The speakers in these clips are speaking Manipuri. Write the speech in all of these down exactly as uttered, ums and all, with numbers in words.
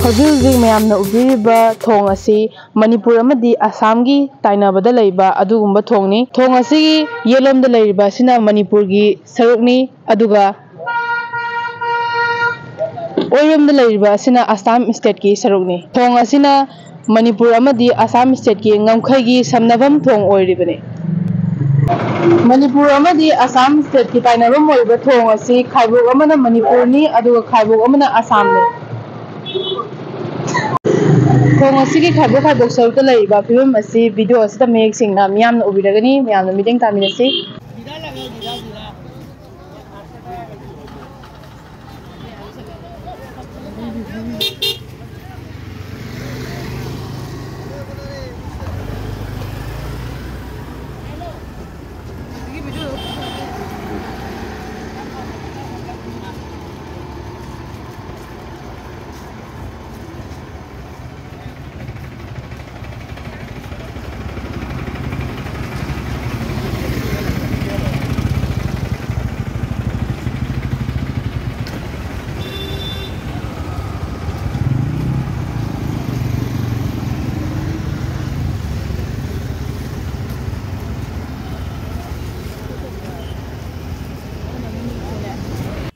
ꯍꯧꯖꯤꯛ ꯍꯧꯖꯤꯛ ꯃꯌꯥꯝꯅ ꯎꯕꯤꯔꯤꯕ ꯊꯣꯡ ꯑꯁꯤ ꯃꯅꯤꯄꯨꯔ ꯑꯃꯗꯤ ꯑꯁꯥꯝꯒꯤ ꯇꯥꯏꯅꯕꯗ ꯂꯩꯕ ꯑꯗꯨꯒꯨꯝꯕ ꯊꯣꯡꯅꯤ꯫ ꯊꯣꯡ ꯑꯁꯤꯒꯤ ꯌꯦꯠꯂꯣꯝꯗ ꯂꯩꯔꯤꯕ ꯑꯁꯤꯅ ꯃꯅꯤꯄꯨꯔꯒꯤ ꯁꯔꯨꯛꯅꯤ, ꯑꯗꯨꯒ ꯑꯣꯏꯔꯣꯝꯗ ꯂꯩꯔꯤꯕ ꯑꯁꯤꯅ ꯑꯁꯥꯝ stateꯀꯤ ꯁꯔꯨꯛꯅꯤ꯫ ꯊꯣꯡ ꯑꯁꯤꯅ ꯃꯅꯤꯄꯨꯔ ꯑꯃꯗꯤ ꯑꯁꯥꯝ stateꯀꯤ ꯉꯝꯈꯩꯒꯤ ꯁꯝꯅꯐꯝ ꯊꯣꯡ ꯑꯣꯏꯔꯤꯕꯅꯤ꯫ ꯃꯅꯤꯄꯨꯔ ꯑꯃꯗꯤ ꯑꯁꯥꯝ stateꯀꯤ ꯇꯥꯏꯅꯐꯝ ꯑꯣꯏꯔꯤꯕ ꯊꯣꯡ ꯑꯁꯤ ꯈꯥꯏꯕꯣꯛ ꯑꯃꯅ ꯃꯅꯤꯄꯨꯔꯅꯤ, ꯑꯗꯨꯒ ꯈꯥꯏꯕꯣꯛ ꯑꯃꯅ ꯑꯁꯥꯝꯅꯤ꯫ ꯊꯣꯡ ꯑꯁꯤꯒꯤ ꯈꯥꯏꯕꯣꯛ ꯈꯥꯏꯕꯣꯛ ꯁꯔꯨꯛꯇ ꯂꯩꯔꯤꯕ ꯐꯤꯕꯝ ꯑꯁꯤ video ꯑꯁꯤꯗ ꯃꯌꯦꯛ ꯁꯦꯡꯅ ꯃꯤꯌꯥꯝꯅ ꯎꯕꯤꯔꯒꯅꯤ꯫ ꯃꯌꯥꯝꯅ ꯃꯤꯠꯌꯦꯡ ꯇꯥꯃꯤꯟꯅꯁꯤ꯫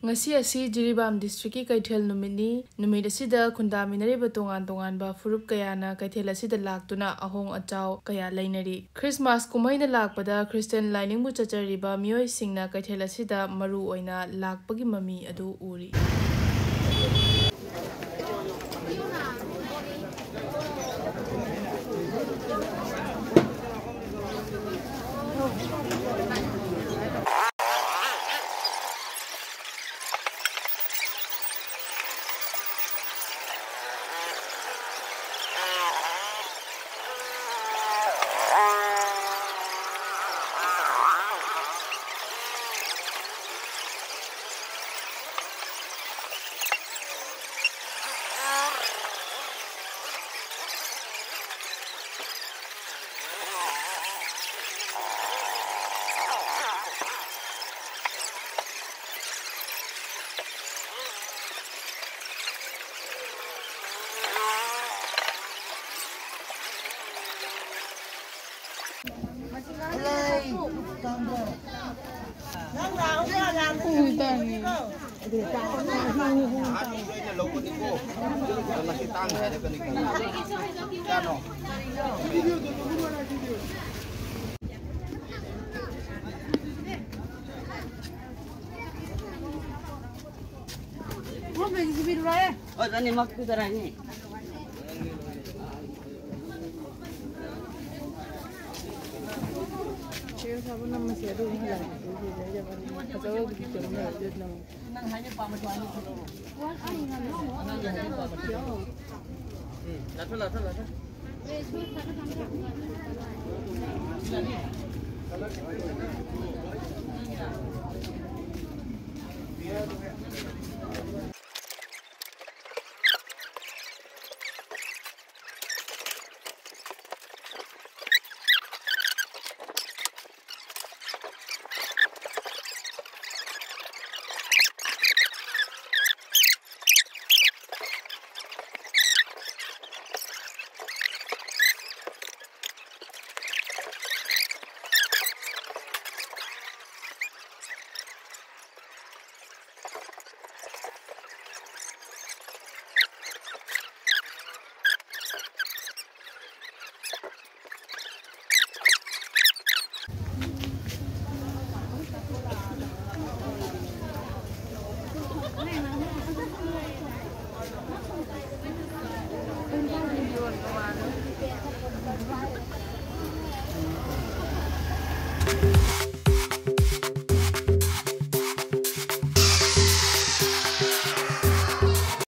ꯉꯁꯤ ꯑꯁꯤ ꯖꯤꯔꯤꯕꯥꯝ districtꯀꯤ ꯀꯩꯊꯦꯜ ꯅꯨꯃꯤꯠꯅꯤ꯫ ꯅꯨꯃꯤꯠ ꯑꯁꯤꯗ ꯈꯨꯟꯗꯥꯃꯤꯟꯅꯔꯤꯕ ꯇꯣꯉꯥꯟ ꯇꯣꯉꯥꯟꯕ ꯐꯨꯔꯨꯞ ꯀꯌꯥꯅ ꯀꯩꯊꯦꯜ ꯑꯁꯤꯗ ꯂꯥꯛꯇꯨꯅ ꯑꯍꯣꯡ ꯑꯆꯥꯎ ꯀꯌꯥ ꯂꯩꯅꯔꯤ꯫ ꯈ꯭ꯔꯤꯁꯃꯥꯁ ꯀꯨꯝꯍꯩꯅ ꯂꯥꯛꯄꯗ ꯈ꯭ꯔꯤꯁꯇꯤꯌꯥꯟ ꯂꯥꯏꯅꯤꯡꯕꯨ ꯆꯠꯆꯔꯤꯕ ꯃꯤꯑꯣꯏꯁꯤꯡꯅ ꯀꯩꯊꯦꯜ ꯑꯁꯤꯗ ꯃꯔꯨ ꯑꯣꯏꯅ ꯂꯥꯛꯄꯒꯤ ꯃꯃꯤ ꯑꯗꯨ ꯎꯔꯤ꯫ ꯑꯍꯥꯟꯕꯁꯨ ꯑꯩꯅ ꯂꯧꯕꯅꯤꯀꯣ꯫ ꯑꯗꯣ ꯉꯁꯤ ꯇꯥꯡꯅ ꯍꯥꯏꯔꯛꯀꯅꯤꯀꯣ꯫ ꯀꯌꯥꯅꯣ? ꯑꯣ, ꯑꯅꯤꯃꯛ ꯄꯨꯗꯔꯛꯑꯅꯤ꯫